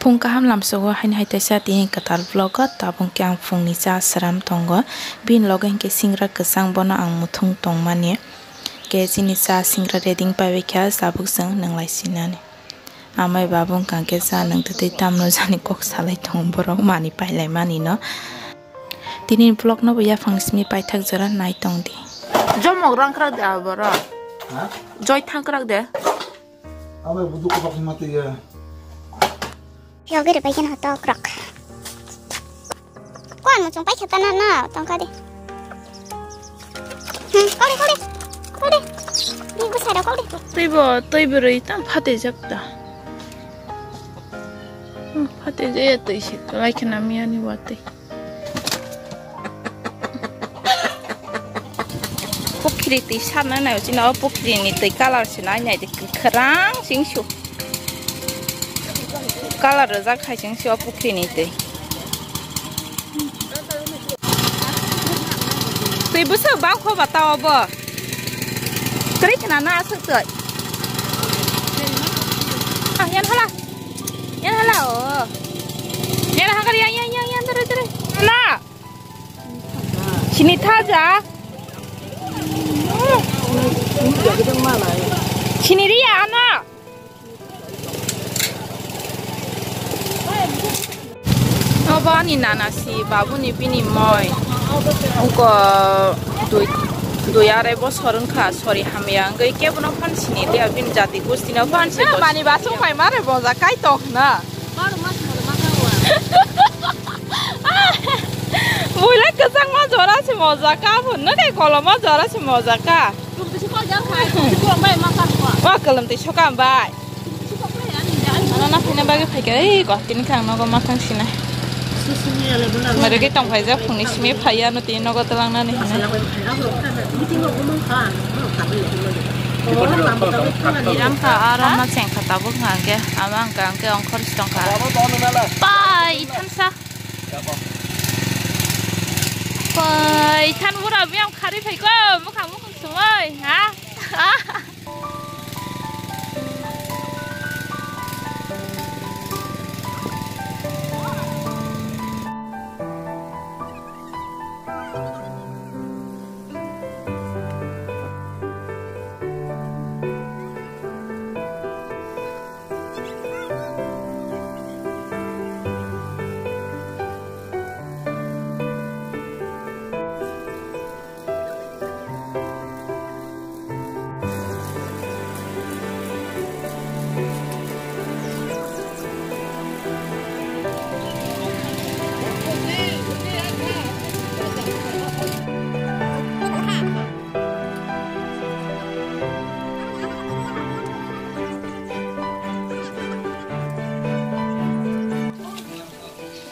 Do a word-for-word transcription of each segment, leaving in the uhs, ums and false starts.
Phung kaham lamsogo haini hai taisa tini kwtal vlog o tabuk khe ang phungni cha sram tongo. Bini loge hinkhe singra kwchang bono ang muthung tongmani. Khe chini cha singra ready paibai kha tabuk chwng nwnglai sinani. Amai babu wngkha khe cha nwng twtwi tamno jani kok salai tongo borok mani pailai mani no. Tini vlog no bo yaphang simi paithak jora nai tong di. Jomok rang kwrak de aboro. Ha? Joi thang kwrak de. Amai budu ko bakma te ya. Yogi re bai kena to krok. Kuan mo chung pai khata na na tong ka de. Hmm, kore kore. Kore. Di bu sara kore. Tei bo, tei bo rei tam phate jak ta. Hmm, phate je ya tei se. Lai khena miya ni wa tei. Pukhri twi sanna nai chini o pukhri ni twi colour se nai nai de kwkhwrang sing su. Colour rwjak hai sing su o pukhri ni twi. Twi bwswk bang kho ba ta obo. Kwrwi khna na aswk twi. Ah, yan hala. Yan hala o. Yan hakar yan yan yan yan dare dare. Na. Sini thaja. Sini riya ano. Obo ani nana si babuni bini moi. Ungko dui, dui arai bosor wngkha, sori hamya wngwi kebono phan sini liya bini jati gustino phan si. Mani basung pai mare boja kai tok na. Builai kwchangma jora se moja ka, bo nw kai koloma jora se moja ka. Wa kolom tei soka bai. Ano na phina bagwi phaikha, ei, Guwahati ni khe ang nogo ma thang sinai. Mare khe tong phaijak, phungni simi phaiya, ano tini nogo twlangnani hinwi. Iram kha, aro ma cheng kha tabuk hwnkha khe, abo hwnkha khe ongkhor si tong kha. Pai, ithansa. Pai, ithan bura biyang khari phaiko, mukhang mukhang sumai, ha?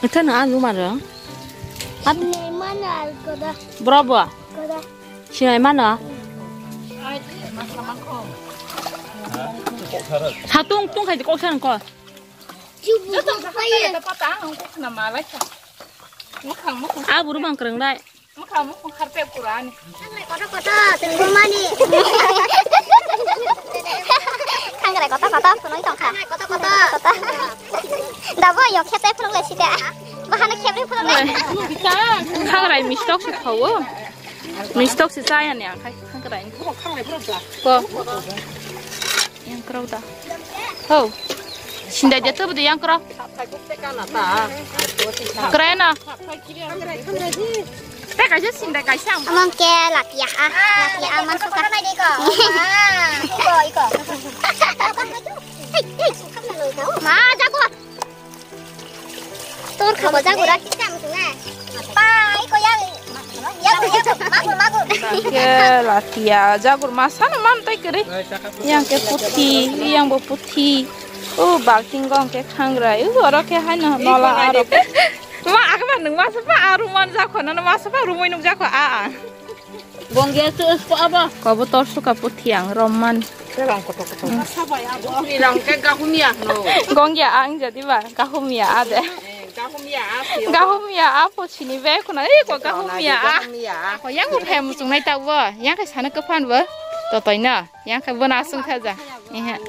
Ito na alu maro. Ab- Sinai mano al koda. Bro bo. Koda. Sinai mano. Satung tung khai kok san ko. Chubu kok paye. Mukhang mukhang. Aburu bang kreng dai. Mukhang mukhang kharpek kurani. Koto koto tengkumani. Khangrai koto koto phunui tongkha. Koto koto. Dabo yo khete phunuk lai sida. Bahano khebri phunuk lai. Khangrai mistok se khawo. Mistok se chaya ni ang khai khangrai. Ko. Yang krau da. Ho. Sindai de to de yang krau. Krena. Te kaisa sindai kaisa. Amang ke lakia a, lakia a man suka. Iko, iko. Ma, jago. Tor khabo jago ra. Pa, iko yang. Yang, yang, mago, mago. Ke lakia, jago ma sana man tai kere. Yang ke puthi, yang bo puthi. O balting gong ke khangrai. O oro ke hai no nola aro. Ma, akbar nung ma sapa aru man jakho, nana ma sapa rumoi nung jakho a. Gongya tu ko abo. Kobo tor suka puthi ang romman. Serang koto koto. Sabai abo. Ni rang ke gahumya no. Gongya ang jadi ba gahumya ade. Eh, gahumya a sio. Gahumya a po chini be kuna e ko gahumya a. Gahumya a. Ko yang bo phem sung nai ta bo. Yang ke sana ke phan bo. To toi na. Yang ke bo na sung tha ja. Ehe.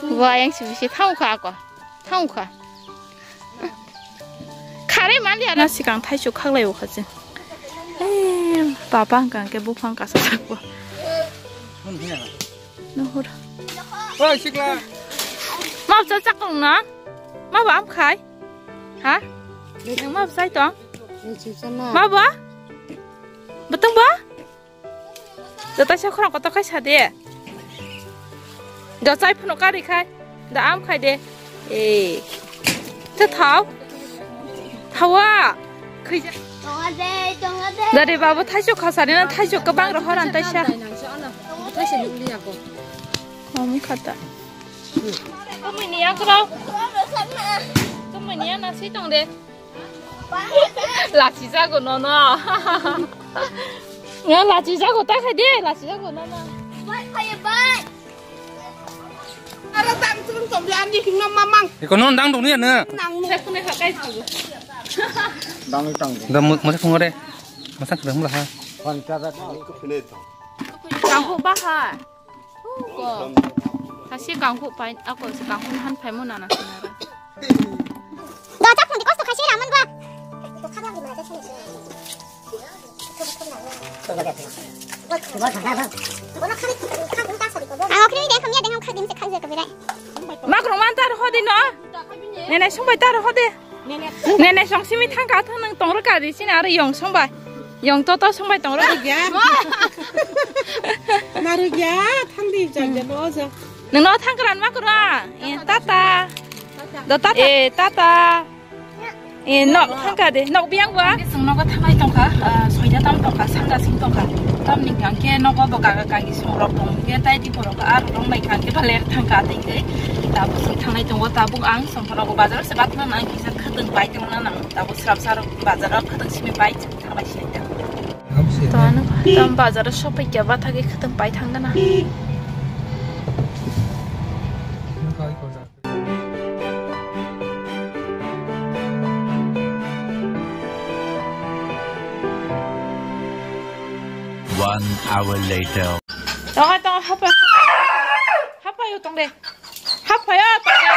Bo yang si bisi thau kha ko. Thau kha. Are mali ara. Na sikang thaichuk khaklai o khachi. Eh, papa hwnkha hwnkhe buphang kasa sakbo. Nuhur. Oi, sikla. Ma bwsa chakung na? Ma ba am khai? Ha? Nang ma bwsai tong? Ma ba? Bwtwng ba? Da taisa khorang kotor khai sa de. Da chai phano kari khai. Da am khai de. Eh. Tha thao. Thawa. Khija. Tonga de, tonga de. Da de babu thaichuk khasari na thaichuk kwbang rohor an taisa. Thaichuk nukli ako. Kom khata. Tumui ni ang kro. Tumui ni ang nasi tong de. Lachi jago nono. Ya lachi jago ta khai de, lachi jago nono. Bai, bai, bai. Ara dang chung tong de ani hingno mamang. Iko non dang dong ni na. Nang nu. Sa kune ha kai jago. Dang tang. Da mo mo phung re. Masa kre mula ha. Pan ta da. Kanghu ba ha. Ko. Kasi kanghu pai, ako si kanghu han pai mo nana sinara. Dojak phundi kosto khai se ramon ba. Ang okri de khamya de ham khadim se khanje kabirai. Mak roman tar hodi no. Nene sumbai tar hodi. Nene song simi thangka thang nang tong rwka di sini aro yong song bai. Yong toto song bai tong rwka. Narugya. Narugya thangdi jagya bo ojo. Nang no thang kran ma kura. Eh, tata. Do tata. Eh, tata. Eh, nok thangka de. Nok biang ba. Song nogo thangai tongka. Ah, soida tam tongka. Sangga sing tongka. Tam ni kang ke nogo bo kaga kagi song rok tong ke tai di porok ar rong nai kang ke baler thangka tei ke. Tabuk sing thangai tongo tabuk ang. Tongphano bo bazar se batna nang kisa khwtwng pai tongna nang. Tabuk srapsa rok bazar rok khwtwng simi pai thanglai sinai ta. To ano tam bazar o sopai kya bathagi khwtwng pai thangna. One hour later. Tonga tonga hapa. Hapa yo tong de. Hapa yo tong de.